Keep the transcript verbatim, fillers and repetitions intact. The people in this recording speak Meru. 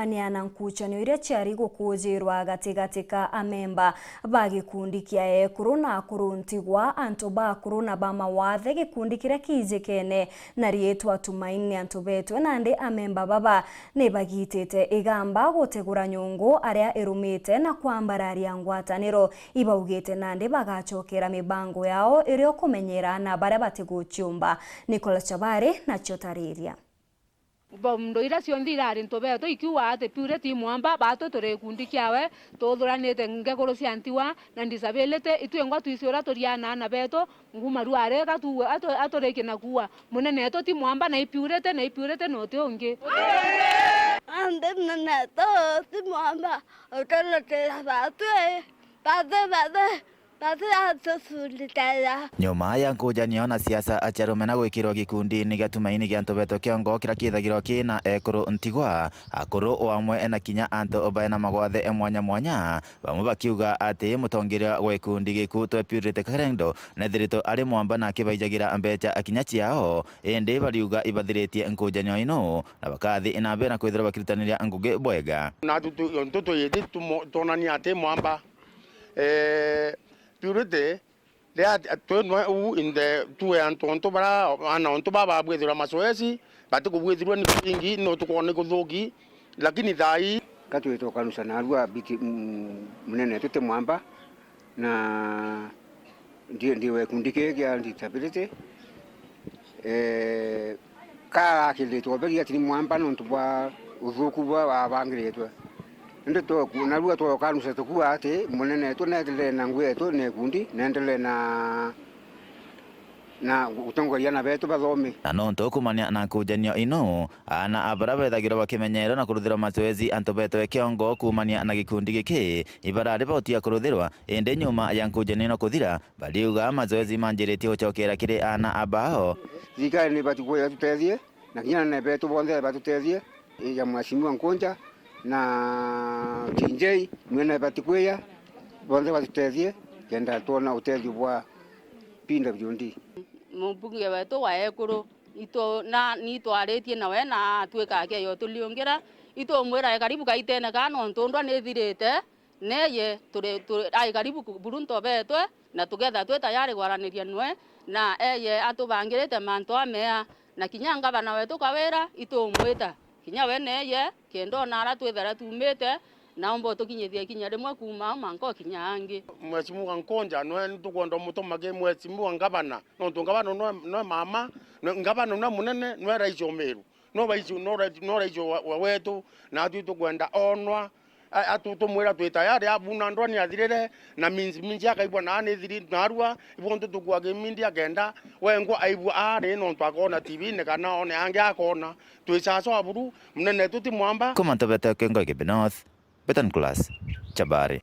Neana nkucanio iria ciari gukujirwa gatigati ka amemba ba gikundi kia ekuru na akuru ntigwa, antu ba akuru na ba mawathe, gikundi kiria kiijikene na riitwa Tumaini ni antu betwe, nandi amemba baba ni bagitite igamba gutegura nyungu aria irumite na kwambararia ngwataniro. Ibaugite nandi bagacokera mibango yao iria ukumenyera na baria batiguciumba. Nicholas Chabari nacio tariria. Bondo iria cionthe irari ntu betu ikiuga ati Purity ti mwamba, batu turi gikundi kiawe, tuthuranite ngekuru cia ntigwa na disability, itwingwa twisi uria turiana na betu, nguma ruare gatuwe atu-, aturiki na kuua, munene wetu ti mwamba na i Purity, na i Purity no ti ungi. Andi munene wetu ti mwamba, uturutira batu, batu, batu. Batu atucunditaga. Nyuma ya nkujanio na siasa cia rumena gwikirwa gikundini gia Tumaini gia Ntubeto Kiongo kiria kithagirwa kina ekuru ntigwa, akuru o amwe na kinya antu baena magwathe mwanya mwanya, bamwe bakiuga ati mutongeria wa gikundi giku twe Purity Karendo nethiritwe ari mwamba na akibaijagira mbeca kinya ciao, indi bariuga ibathiritie nkujanio ino na bakathi na mbere na kwithirwa bakirutaniria ngugi bwega. Na tu, tu, tu, tu, tu, tumo-, twonania ati mwamba. Eh, Purity, riria twinwe uu in the, tuwe antu ontu bara, ana ontu baba babwithirwa masoesi, batikubwithirwa ni kuingi, no tukwona ni kuthuki, lakini thaa ii. Ka twitwa kanisa narua biti, mm, munene tuti mwamba, na ndi, ndi wa gikundi kii kia disability. Eh, karakiritwe beri ati ni mwamba nontu bwa uthuku bwa wabangiritwe. Indi twoku-, narua twokanusha tukua ati munene wetu neetire na ngugi yetu na ikundi, neendelee na, na gutongoria ana betu bathome. Na nontu kumania na nkujanio ino, ana a bara bethagirwa bakimenyerwa na kuruthirwa mazoezi antu betwe kiongo kumania na gikundi giki, ibarari bautia kuruthirwa, indi nyuma ya nkujanio ino kuthira, bariuga mazoezi manjiritie gucokera kiri ana a bao. Thirikari ni ibati kwija itutethie, na kinya anene betu bonthe batutethie, ya Mheshimiwa Nkunja na T J, mwene ibati kwija, bonthe batutethie, kenda twona utethio bwa P W D. Mubunge wetu wa ekuru, itu-, na, ni itwaritie nawe na atwika akieyo tuliungira, itumwira e karibu gaitene kaa nontu ndwa nithirite, Neye turi, turi, ai karibu ku-, buru ntu betwe, na tukethira twi tayari kwaraniria nwe, na eye atubangirite mantu amea, na kinya ngavana wetu Kawira itumwita, kinya we neye, kenda ona ara twithira tumite, naomba utukinyithie ikinya rimwe kuuma au manka ukinya angi. Mheshimiwa Nkonja, nwe tukwenda umutuma ki Mheshimiwa Ngavana, nontu ngavana nwe, nwe mama, nwe, ngavana nwe munene, nwe rais o Meru. No rais, no rais, no rais wa, wa wetu, na atwi tukwenda onwa. A-, atu-, tumwira twi tayari, abuna ndwani athirire, na minji, minji akaigua na ni thiri, narua, ibonthe tukua kimindi akenda, wengwa aigua ari, nontu akona T V-ini kana one angi akona. Twi caca wa buru, munene tuti mwamba. Kuma Ntobete Kiongo Igembe North, Beton Class, Chabari.